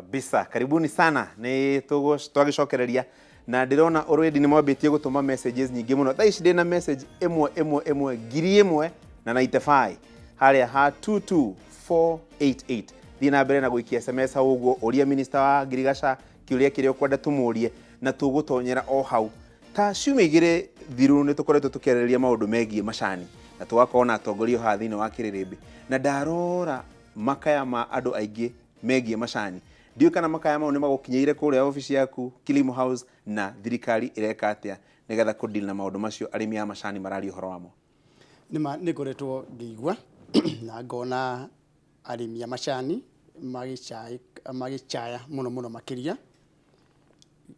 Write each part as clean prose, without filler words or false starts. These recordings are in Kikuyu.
Kabisa, karibuni sana. Nĩ twagĩcokereria na ndĩrona already nĩ mwambĩtie gũtũma messages nyingĩ mũno. Thaa ici ndĩna message ĩmwe ĩmwe ĩmwe 1000 na 95 harĩa ha 22488. Thiĩ na mbere na gũikia SMS hau ũguo, ũria minister wa ngirigaca kĩũria kĩrĩa ũkwenda tũmũrie na tũgũtonyera o hau. Ta ciumia 2 thiru nĩ tũkoretwo tũkĩarĩrĩria maũndũ megiĩ macani na tũgakorwo na atongoria haha thĩinĩ wa kĩrĩrĩmbĩ, na ndarora makaya ma andũ aingĩ megiĩ macani. Ndiũĩ kana makaya mau nĩ magũkinyĩire kũrĩa obici yaku Kilimo House, na thirikari ĩreka atĩa nĩgetha kũ deal na maũndũ macio arĩmi a macani mararia ũhoro wamo? Nĩma nĩ ngoretwo ngĩigua na ngona arĩmi a macani magĩcaya mũno mũno makĩria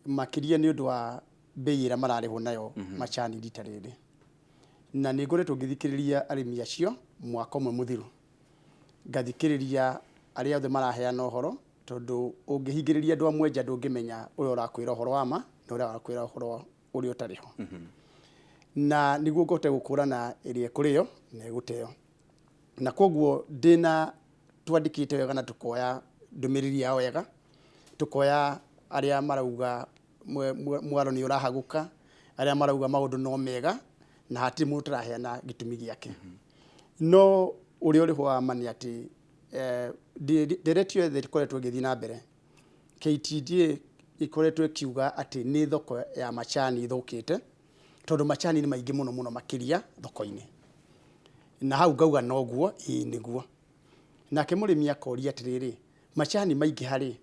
makĩria nĩ ũndũ wa mbei ĩrĩa mararĩhwo nayo macani rita rĩrĩ. Na nĩ ngoretwo ngĩthikĩrĩria arĩmi acio mwaka ũmwe mũthiru, ngathikĩrĩria arĩa othe maraheana ũhoro, tondũ ũngĩhingĩrĩria andũ amwe nja ndũngĩmenya ũrĩa ũrakwĩra ũhoro wa ma na ũrĩa ũrakwĩra ũhoro ũrĩa ũtarĩ ho. Na nĩguo ngũhote gũkũrana ĩrĩa ĩkũrĩo na ĩgũteo. Na koguo ndĩna twandĩkĩte wega na tũkoya ndũmĩrĩri yao wega, tũkoya arĩa marauga mwaro nĩ ũrahagũka, arĩa marauga maũndũ no mega, na hatirĩ mũndũ ũtaraheana gĩtũmi gĩake. No ũrĩa ũrĩ ho wa ma nĩ atĩ ndereti yothe ĩkoretwo ĩgĩthiĩ na mbere, KTDA ĩkoretwo ĩkiuga atĩ nĩ thoko ya macani ĩthũkĩte, tondũ macani nĩ maingĩ mũno mũno makĩria thoko-inĩ. Na hau ngauga noguo, ĩĩ nĩguo. Nake mũrĩmi akoria atĩrĩrĩ, macani maingĩha rĩ,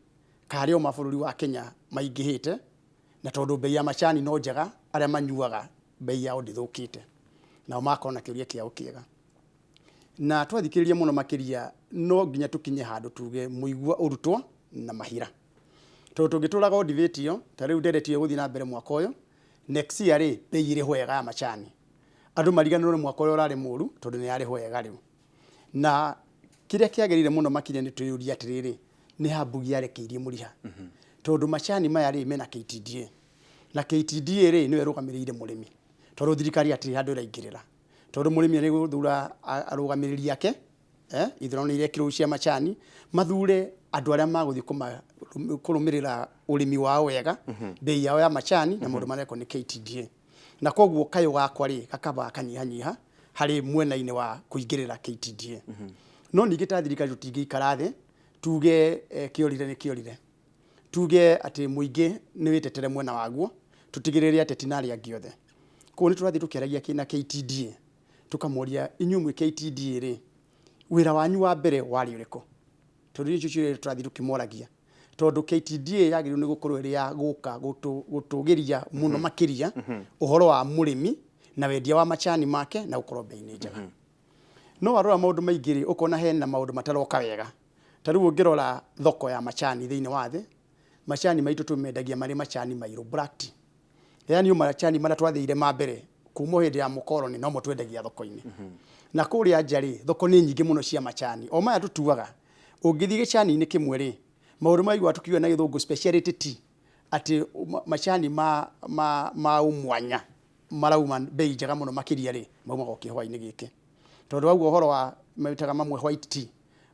karĩ o ma bũrũri wa Kenya maingĩhĩte, na tondũ bei ya macani no njega, arĩa manyuaga bei yao ndĩthũkĩte. Nao magakorwo na kĩũria kĩao kĩega. Na twathikĩrĩria mũno makĩria, no nginya tũkinye handũ tuge mũigua ũrutwo na mahira. Tondũ tũngĩtũraga o debate ĩyo, ta rĩu ndereti ĩyo ĩgũthiĩ na mbere mwaka ũyũ, next year rĩ, bei ĩrĩhwo wega ya macani. Andũ mariganĩrwo nĩ mwaka ũrĩa ũrarĩ mũru, tondũ nĩ yarĩhwo wega rĩu. Na kĩrĩa kĩagĩrĩire mũno makĩria nĩ twĩyũrie atĩrĩrĩ, nĩ ha Mbugi yarekeirie mũriha? Tondũ macani maya rĩ, mena KTDA. Na KTDA rĩ, nĩyo ĩrũgamĩrĩire mũrĩmi. Tondũ thirikari hatirĩ handũ ĩraingĩrĩra. Tondũ mũrĩmi arĩ gũthura arũgamĩrĩri ake, ithurano nĩ irekirwo cia macani, mathure andũ arĩa magũthiĩ kũrũmĩrĩra ũrĩmi wao wega, bei yao ya macani na maũndũ marekwo nĩ KTDA. Na koguo kayũ gakwa rĩ, gakaba gakanyihanyiha harĩ mwena-inĩ wa kũingĩrĩra KTDA. No ningĩ ta thirikari tũtingĩikara thĩ tuge kĩorire nĩ kĩorire. Tuge atĩ mũingĩ nĩ wĩtetere mwena waguo, tũtigĩrĩre ateti na arĩa angĩ othe. Koguo nĩ tũrathiĩ tũkĩaragia na KTDA, tũkamoria inyuĩ mwĩ KTDA rĩ, wĩra wanyu wa mbere warĩ ũrĩkũ? Tondũ icio ciũria tũrathiĩ tũkĩmoragia. Tondũ KTDA yagĩrĩirwo nĩ gũkorwo ĩrĩ ya gũka gũtũgĩria mũno makĩria ũhoro wa mũrĩmi na wendia wa macani make na gũkorwo bei nĩ njega. No warora maũndũ maingĩ rĩ, ũkona hena maũndũ mataroka wega. Ta rĩu ũngĩrora thoko ya macani thĩinĩ wa thĩ, macani maitũ tũmendagia marĩ macani mairũ, black tea. Yaani macani marĩa twathĩire ma mbere kuma hĩndĩ ya mũkoroni nomo twendagia thoko-inĩ. Na kũrĩa nja rĩ, thoko nĩ nyingĩ mũno cia macani. O maya tũtuaga, ũngĩthiĩ gĩcani-inĩ kĩmwe rĩ, maũndũ maiguaga tũkiuga na gĩthũngũ speciality tea, atĩ macani ma ũmwanya marauma bei njega mũno makĩria rĩ, maumaga o kĩhũa-inĩ gĩkĩ. Tondũ wauga ũhoro wa metaga mamwe white tea,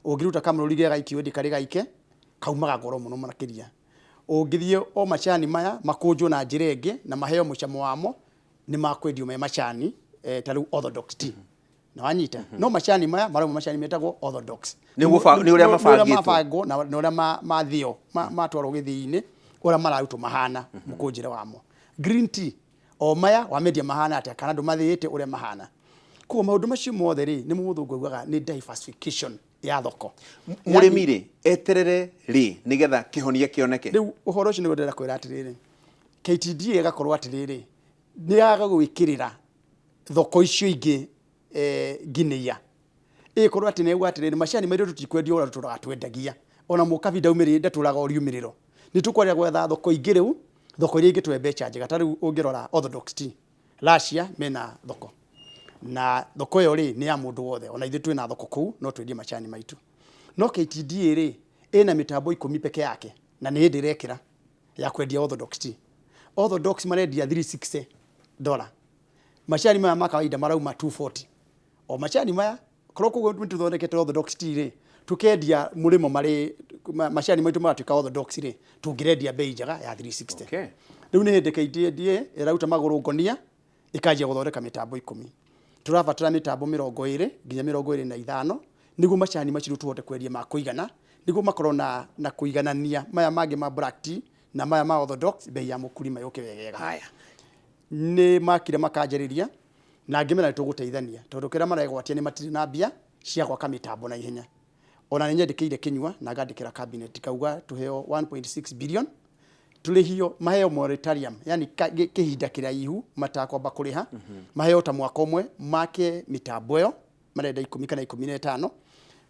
ũngĩruta kamũrũri ge gaiki wendie karĩ gaike, kaumaga goro mũno makĩria. Ũngĩthiĩ o macani maya makũnjwo na njĩra ĩngĩ na maheo mũcamo wamo, nĩ makwendio me macani ta rĩu orthodox tea. Na wanyita? No macani maya marauma macani metagwo orthodox. Nĩ ũrĩa mabangĩtwo. Mabangwo na ũrĩa mathĩo, matwarwo gĩthĩi-inĩ, ũrĩa mararutwo mahana mũkũnjĩre wamo. Green tea, o maya wamendia mahana atĩa kana ndũmathĩĩte ũrĩa mahana. Koguo maũndũ macio mothe rĩ, nĩ mũthũngũ augaga nĩ diversification ya thoko. Mũrĩmi rĩ, eterere rĩ nĩgetha kĩhonia kĩoneke? Rĩu ũhoro ũcio nĩguo ndĩrenda kwĩra atĩrĩrĩ, KTDA ĩgakorwo atĩrĩrĩ, nĩ yaga gwĩkĩrĩra thoko icio ingĩ ngineia. Ĩkorwo atĩ nĩ auga atĩrĩrĩ, macani maitũ tũtikwendia ũrĩa tũtũraga twendagia. Ona mũkabi ndaumĩrĩire ndatũraga riumĩrĩro. Nĩ tũkwaria gwetha thoko ingĩ rĩu, thoko iria ingĩtũhe mbeca njega. Ta rĩu ũngĩrora Orthodox tea, Russia mena thoko. Na thoko ĩyo rĩ, nĩ ya mũndũ wothe. Ona ithuĩ twĩna thoko kũu, no twendie macani maitũ. No KTDA rĩ, ĩna mĩtambo 10 peke yake, na nĩ hĩndĩ ĩrekĩra ya kwendia Orthodox tea. Orthodox marendia 360 dollar. Macani maya ma kawaida marauma 240. O macani maya, korwo kũguo nĩ tũthondekete Orthodox tea rĩ, tũkendia mũrĩmo marĩ macani maitũ magatuĩka orthodox rĩ, tũngĩrendia bei njega ya 360. Rĩu nĩ hĩndĩ KTDA ĩraruta magũrũ ngonia ĩkanjia gũthondeka mĩtambo 10. Tũrabatara mĩtambo 20 nginya 25 nĩguo macani macio tũhote kwendia ma kũigana, nĩguo makorwo na kũiganania maya mangĩ ma black tea na maya ma orthodox, bei ya mũkulima yũke wegega. Haya. Nĩ makire makanjĩrĩria na ngĩmera nĩ tũgũteithania, tondũ kĩrĩa maregwatia nĩ matirĩ na mbia cia gwaka mĩtambo na ihenya. Ona nĩ nyandĩkĩire Kinyua na ngandĩkĩra cabinet kauga tũheo 1.6 billion tũrĩhio, maheo moratorium, yani kĩhinda kĩraihu matakwamba kũrĩha, maheo ta mwaka ũmwe make mĩtambo ĩyo marenda 10 kana 15,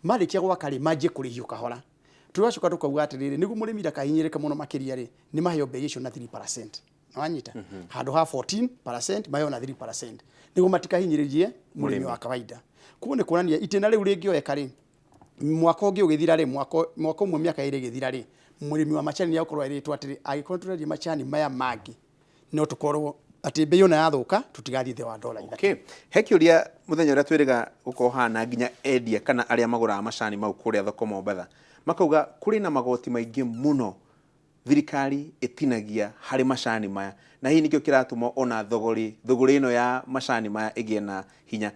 marĩkia gwaka rĩ manjie kũrĩhio kahora. Tũgacoka tũkauga atĩrĩrĩ, nĩguo mũrĩmi ndakahinyĩrĩke mũno makĩria rĩ, nĩ maheo bei icio na 3%, wanyita, handũ ha 14% maheo na 3% nĩguo matikahinyĩrĩrie mũrĩmi wa kawaida. Koguo nĩ kuonania itĩna rĩu rĩngĩoeka rĩ, mwaka ũngĩ ũgĩthira rĩ, mwaka ũmwe mĩaka ĩrĩ ĩgĩthira rĩ, mũrĩmi wa macani nĩagũkorwo erĩtwo atĩrĩ, angĩkorwo tũrendia macani maya mangĩ no tũkorwo atĩ bei ona yathũka tũtigathiĩ thĩ wa $3. Okay. He kĩũria mũthenya ũrĩa twĩrĩga gũkorwo hana nginya endia kana arĩa magũraga macani mau kũrĩa thoko Mombatha makauga kũrĩ na magoti maingĩ mũno thirikari ĩtinagia harĩ macani maya, na hihi nĩkĩo kĩratũma ona thogorĩ ĩno ya macani maya ĩgĩe na hinya.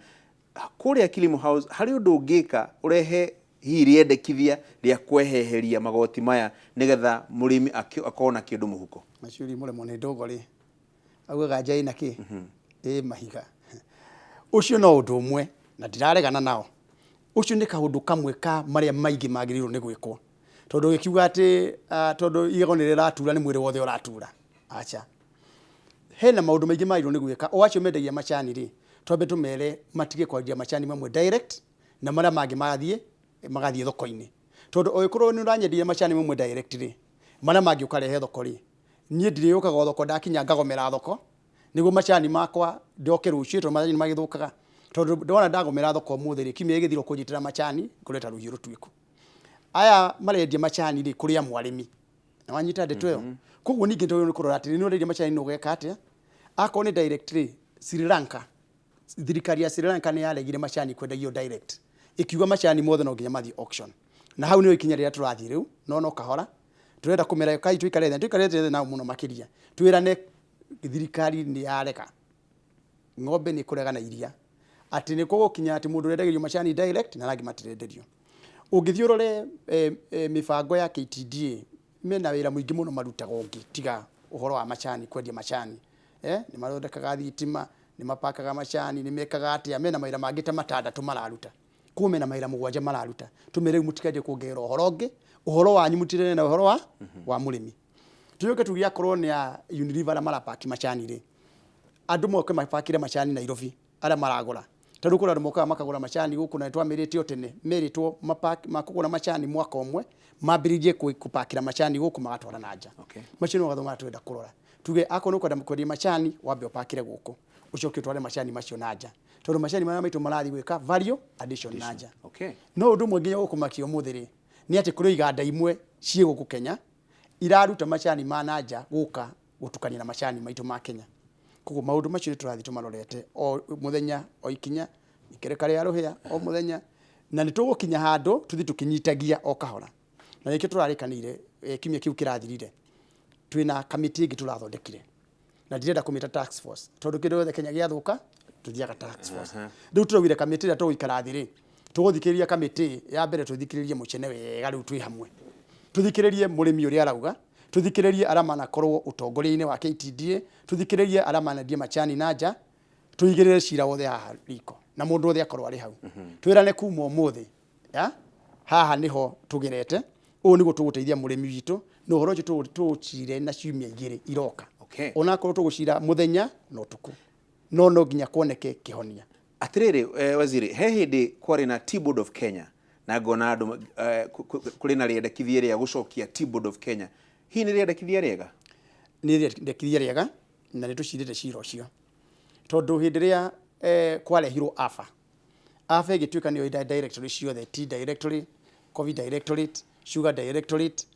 Kũrĩa Kilimo House harĩ ũndũ ũngĩka ũrehe hihi rĩendekithia rĩa kweheheria magoti maya nĩgetha mũrĩmi akorwo na kĩndũ mũhuko? Macuri mũrĩmo nĩ ndũgo rĩ, augaga nja ĩna kĩ? Ĩ mahiga. Ũcio no ũndũ ũmwe na ndiraregana nao. Ũcio nĩ kaũndũ kamwe ka marĩa maingĩ magĩrĩirwo nĩ gwĩkwo, tondũ gĩkiuga atĩ tondũ igego nĩ rĩratura nĩ mwĩrĩ wothe ũratura. Acha, hena maũndũ maingĩ magĩrĩirwo nĩ gwĩka. O acio mendagia macani rĩ, twambe tũmere matige kwendia macani mamwe direct na marĩa mangĩ magathiĩ thoko-inĩ, tondũ ũngĩkorwo nĩ ũranyenderia macani mamwe direct rĩ, marĩa mangĩ ũkarehe thoko rĩ, niĩ ndirĩũkaga o thoko ndakinya ngagomera thoko nĩguo macani makwa ndoke rũciũ, tondũ macani magĩthũkaga. Tondũ ndona ndagomera thoko ũmũthĩ rĩ, kiumia gĩgĩthira ũkũnjĩtĩra macani ngũreta rũhiũ rũtuĩku. Aya marendia macani rĩ, kũrĩ amwe arĩmi na wanyita ndeto ĩyo. Koguo ningĩ nĩ kũrora atĩrĩ, nĩ ũrendia macani nĩ ũgeka atĩa? Akorwo nĩ direct rĩ, Sri Lanka, thirikari ya Sri Lanka nĩ yaregire macani kwendagio direct, ĩkiuga macani mothe no nginya mathiĩ auction. Na hau nĩho ikinya rĩrĩa tũrathiĩ rĩu, no kahora tũrenda kũmera kai tũikare thĩ, tũikare thĩ nao mũno makĩria, twĩrane thirikari nĩ yarega, ng'ombe nĩ kũrega na iria, atĩ nĩ kũgũkinya atĩ mũndũ ũrendagĩrio macani direct na arĩa angĩ matirenderio. Ũngĩthiĩ ũrore mĩbango ya KTDA, mena wĩra mũingĩ mũno marutaga ũngĩ tiga ũhoro wa macani, kwendia macani. Nĩ mathondekaga thitima, nĩ mapakaga macani, nĩ mekaga atĩa, mena mawĩra mangĩ ta 6 mararuta. Koguo mena mawĩra 7 mararuta. Tũmere rĩu mũtikanjie kuongerera ũhoro ũngĩ, ũhoro wanyu mũtirere na ũhoro wa mũrĩmi. Tuoke tuge akorwo nĩ a Unilever arĩa marapaki macani rĩ, andũ moke mapakire macani Nairobi arĩa maragũra. Tondũ kũrĩ andũ mokaga makagũra macani gũkũ na nĩtwamĩrĩte o tene, merĩtwo makũgũra macani mwaka ũmwe, mambĩrĩrie kũpakĩra macani gũkũ magatwara na nja. Macio nĩ mathomo marĩa tũrenda kũrora. Tuge akorwo nĩ ũkwenda kwendia macani, wambe ũpakĩre gũkũ, ũcoke ũtware macani macio na nja. Tondũ macani marĩa maitũ marathiĩ gwĩka value addition na nja. No ũndũ ũmwe nginya gũkũmakia ũmũthĩ rĩ, nĩ atĩ kũrĩ iganda imwe ciĩ gũkũ Kenya iraruta macani ma na nja gũka gũtukania na macani maitũ ma Kenya. Koguo maũndũ macio nĩ tũrathiĩ tũmarorete o mũthenya, o ikinya, ikereka rĩa rũhĩa o mũthenya, na nĩ tũgũkinya handũ tũthiĩ tũkĩnyitagia o kahora. Na nĩkĩo tũrarĩkanĩire kiumia kĩu kĩrathirire, twĩna kamĩtĩ ĩngĩ tũrathondekire, na ndirenda kũmĩta task force, tondũ kĩndũ gĩothe Kenya gĩathũka tũthiaga task force. Rĩu tũraugire kamĩtĩ ĩrĩa tũgũikara thĩ rĩ, tũgũthikĩrĩria kamĩtĩ ya mbere, tũthikĩrĩrie mũcene wega rĩu twĩ hamwe, tũthikĩrĩrie mũrĩmi ũrĩa arauga, tũthikĩrĩrie arĩa manakorwo ũtongoria-inĩ wa KTDA, tũthikĩrĩrie arĩa manendia macani na nja, tũigĩrĩre cira wothe haha riko na mũndũ wothe akorwo arĩ hau. Twĩrane kuma ũmũthĩ, ya haha nĩho tũgerete, ũũ nĩguo tũgũteithia mũrĩmi witũ, na ũhoro ũcio tũũcire na ciumia 2 iroka. Onakorwo tũgũcira mũthenya na ũtukũ, no nginya kuoneke kĩhonia. Atĩrĩrĩ, waziri, he hĩndĩ kwarĩ na Tea Board of Kenya na ngona andũ kũrĩ na rĩendekithia rĩa gũcokia Tea Board of Kenya. Hihi nĩ rĩendekithia rĩega? Nĩ rĩendekithia rĩega na nĩ tũcirĩte cira ũcio, tondũ hĩndĩ ĩrĩa kwarehirwo AFA, AFA ĩgĩtuĩka nĩyo directorate ciothe, Tea Directorate, Coffee Directorate, Sugar Directorate,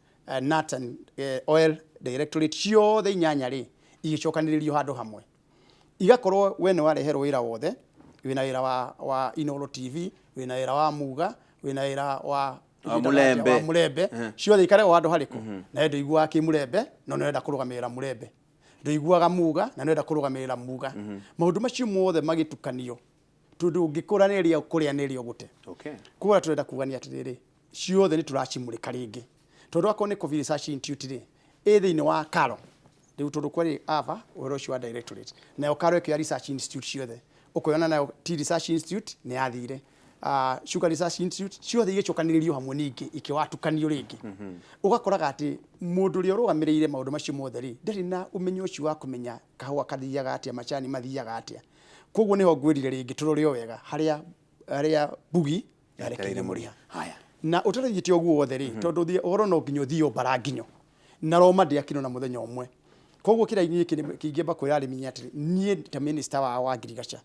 Nut and Oil Directorate, ciothe 8 rĩ igĩcokanĩrĩrio handũ hamwe, igakorwo we nĩ wareherwo wĩra wothe, wĩna wĩra wa Inooro TV, wĩna wĩra wa Muga, wĩna wĩra wa Wa Mũlembe. Wa Mũlembe, ciothe ikare o handũ harĩkũ. Nawe ndũiguaga kĩmũlembe no nĩũrenda kũrũgamĩrĩra Mũlembe, ndũiguaga Muga na nĩũrenda kũrũgamĩrĩra Muga. Maũndũ macio mothe magĩtukanio, tondũ ũngĩkũra nĩ ĩrĩa ũkũrĩa nĩ ĩrĩa ũgũte. Koguo tũrenda kuga nĩ atĩrĩrĩ, ciothe nĩ tũracimũrĩka rĩngĩ, tondũ akorwo nĩ Coffee Research Institute rĩ, ĩ thĩinĩ wa KALRO rĩu, tondũ kwarĩ ava ũhoro ũcio wa directorate, nayo KALRO ĩkĩoya research institute ciothe, ũkoyona nayo Tea Research Institute nĩ yathire, Sugar Research Institute, ciothe igĩcokanĩrĩrio hamwe, ningĩ ikĩwatukanio rĩngĩ. Ũgakoraga atĩ mũndũ ũrĩa ũrũgamĩrĩire maũndũ macio mothe rĩ, ndarĩ na ũmenyo ũcio wa kũmenya kahũa kathiaga atĩa, macani mathiaga atĩa. Koguo nĩho ngwĩrire rĩngĩ tũrore o wega harĩa mbugi yarekeire mũrĩa. Haya. Na ũtarathiĩte ũguo wothe rĩ, tondũ ũhoro no nginya ũthiĩ mbara nginyo na Roma ndĩakirwo na mũthenya ũmwe. Koguo kĩrĩa niĩ kĩingĩamba kwĩra arĩmi nĩ atĩrĩ, niĩ ta minister wao wa ngirigaca,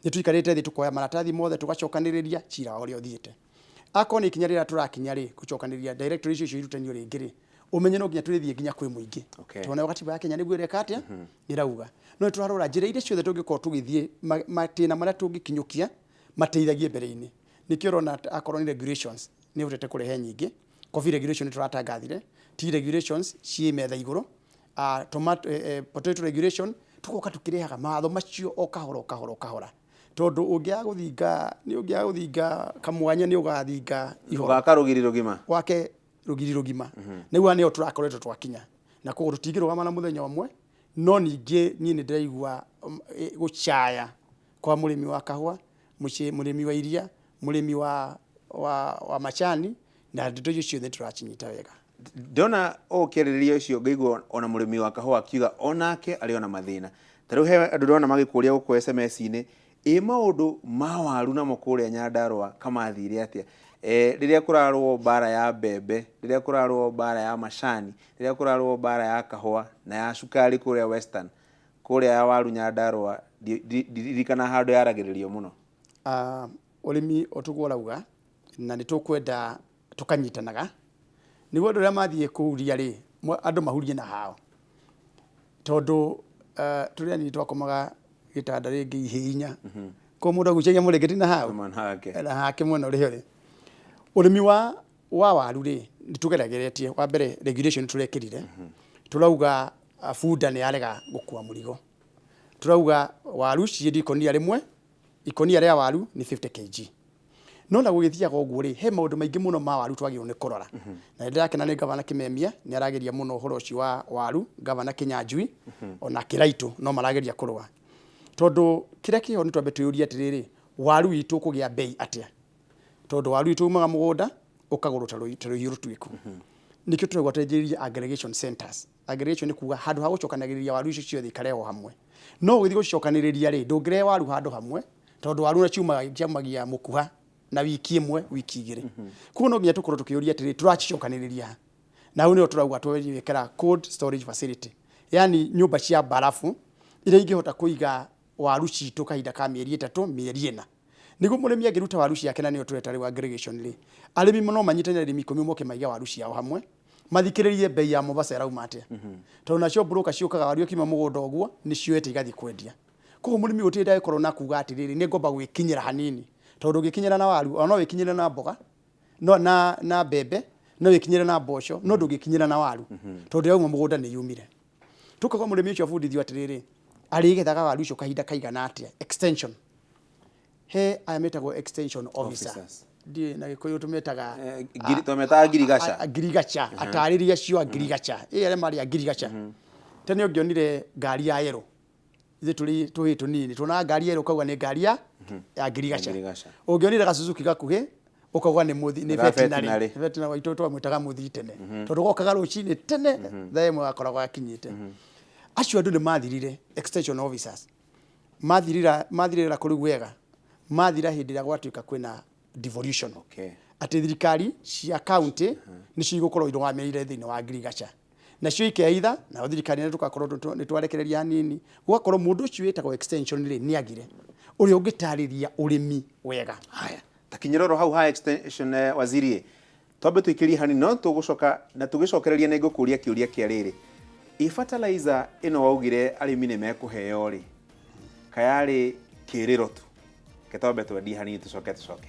nĩ tũikarĩte thĩ, tũkoya maratathi mothe, tũgacokanĩrĩria cira wa ũrĩa ũthiĩte. Akorwo nĩ ikinya rĩrĩa tũrakinya rĩ, gũcokanĩrĩria directorate icio icio irutanio rĩngĩ rĩ, ũmenye no nginya tũrĩthiĩ nginya kwĩ mũingĩ, tondũ nayo gatiba ya Kenya nĩguo ĩreka atĩa, ĩrauga. No nĩ tũrarora njĩra iria ciothe tũngĩkorwo tũgĩthiĩ, matĩna marĩa tũngĩkinyũkia mateithagie mbere-inĩ. Nĩkĩo ũrona akorwo nĩ regulations nĩ hotete kũrehe nyingĩ. Coffee regulation nĩ tũratangathire, tea regulations ciĩ metha igũrũ, tomato, potato regulation, tũgoka tũkĩrehaga mawatho macio o kahora o kahora o kahora, tondũ ũngĩaga gũthinga nĩ ũngĩaga gũthinga kamwanya nĩ ũgathinga ihoro. Ũgaka rũgiri rũgima. Wake rũgiri rũgima. Nĩguo nĩyo tũrakoretwo twakinya, na koguo tũtingĩrũgama na mũthenya ũmwe. No ningĩ niĩ nĩ ndĩraigua gũcaya kwa mũrĩmi wa kahũa, mũrĩmi wa iria, mũrĩmi wa macani, na ndeto icio ciothe tũracinyita wega. Ndona ũkĩarĩrĩria ũcio, ngaigua ona mũrĩmi wa kahũa akiuga onake arĩ ona mathĩna. Ta rĩu he andũ ndĩrona magĩkũria gũkũ SMS-inĩ, ĩ maũndũ ma waru namo kũrĩa Nyandarũa kamathire atĩa? Rĩrĩa kũrarũo mbara ya mbembe, rĩrĩa kũrarũo mbara ya macani, rĩrĩa kũrarũo mbara ya kahũa na ya cukari kũrĩa Western, kũrĩa ya waru Nyandarũa ndirikana handũ yaragĩrĩrio mũno. Ũrĩmi o tũguo ũrauga, na nĩ tũkwenda tũkanyitanaga nĩguo andũ arĩa mathiĩ kũhuria rĩ, andũ mahurie na hao, tondũ tũrĩ anini twakomaga gĩtanda rĩngĩ ihĩ inya, ko mũndũ agucagia mũrĩngĩti na hau. Mwena wake. Na hake mwena ũrĩa ũrĩ. Ũrĩmi wa waru rĩ, nĩ tũgerageretie. Wa mbere, regulation tũrekĩrire, tũrauga bunda nĩ yarega gũkua mũrigo. Tũrauga waru ciendio ikũnia rĩmwe, ikũnia rĩa waru nĩ 50 kg. No na gũgĩthiaga ũguo rĩ, he maũndũ maingĩ mũno ma waru twagĩrĩirwo nĩ kũrora, na nĩ ndĩrakena nĩ gavana Kimemia, nĩ arageria mũno ũhoro ũcio wa waru. Gavana Kinyanjui ona Kĩraitũ no marageria kũrũa, tondũ kĩrĩa kĩho nĩ twambe twĩyũrie atĩrĩrĩ, waru witũ ũkũgĩa bei atĩa? Tondũ waru witũ umaga mũgũnda ũkagũrwo ta rũhiũ rũtuĩku. Nĩkĩo tũrauga twenjererie aggregation centers. Aggregation nĩ kuga handũ ha gũcokanagĩrĩria waru icio ciothe ikarehwo hamwe. No ũgĩthiĩ gũcicokanĩrĩria rĩ, ndũngĩrehe waru handũ hamwe, tondũ waru na ciumagia mũkuha na wiki ĩmwe, wiki 2. Koguo no nginya tũkorwo tũkĩũria atĩrĩ, tũracicokanĩrĩria ha? Na hau nĩho tũrauga twĩkĩra cold storage facility, yani nyũmba cia barafu iria ingĩhota kũiga waru citũ kahinda ka mĩeri 3, mĩeri 4, nĩguo mũrĩmi angĩruta waru ciake. Na nĩyo tũreta rĩu aggregation rĩ, arĩmi no manyitane, arĩmi 10 moke maige waru ciao hamwe, mathikĩrĩrie bei ya Mombasa ĩrauma atĩa, tondũ nacio broker ciũkaga waru ĩkiuma mũgũnda ũguo nĩ cioete igathiĩ kwendia. Koguo mũrĩmi gũtirĩ ndagĩkorwo na kuga atĩrĩrĩ, nĩ ngomba gwĩkinyĩra hanini, tondũ ũngĩkinyĩra na waru, ona no wĩkinyĩre na mboga, no na mbembe, no wĩkinyĩre na mboco, no ndũngĩkinyĩra na waru, tondũ yauma mũgũnda nĩ yumire. Tũkauga mũrĩmi ũcio abundithio atĩrĩrĩ, arĩgethaga waru icio kahinda kaigana atĩa. Extension, he aya metagwo extension officer. Officers. Ndiũĩ na Gĩkũyũ tũmetaga. Tũmetaga ngirigaca. Ngirigaca, atarĩria acio a ngirigaca, ĩ arĩa marĩ a ngirigaca. Tene ũngĩonire ngari ya yellow, ithuĩ tũrĩ tũhĩĩ tũnini tuonaga ngari yerũ ũkauga nĩ ngari ya ngirigaca. Ngirigaca. Ũngĩonire gacucuki gakuhĩ ũkauga nĩ mũthi, nĩ Ga veterinary. Veterinary. Veterinary waitũ twamwĩtaga mũthi tene, tondũ gokaga rũcinĩ tene, thaa 1 gakoragwo gakinyĩte. Acio andũ nĩ mathirire, extension officers mathirira kũrĩ wega, mathira hĩndĩ ĩrĩa gwatuĩka kwĩna devolution, atĩ thirikari cia county nĩcio igũkorwo irũgamĩrĩire thĩinĩ wa ngirigaca, nacio ikeitha nayo thirikari nĩ tũgakorwo nĩ twarekereria hanini, gũgakorwo mũndũ ũcio wĩtagwo extension rĩ, nĩ agire ũrĩa ũngĩtarĩria ũrĩmi wega. Haya, takinyĩra oro hau ha extension, waziri, twambe tũikĩrie hanini, no tũgũcoka na tũgĩcokereria nĩ ngũkũria kĩũria kĩa rĩrĩ, ĩ fertilizer ĩno waugire arĩmi nĩ mekũheo rĩ, kayarĩ kĩrĩro tu? Ke twambe twendie hanini, tũcoke tũcoke.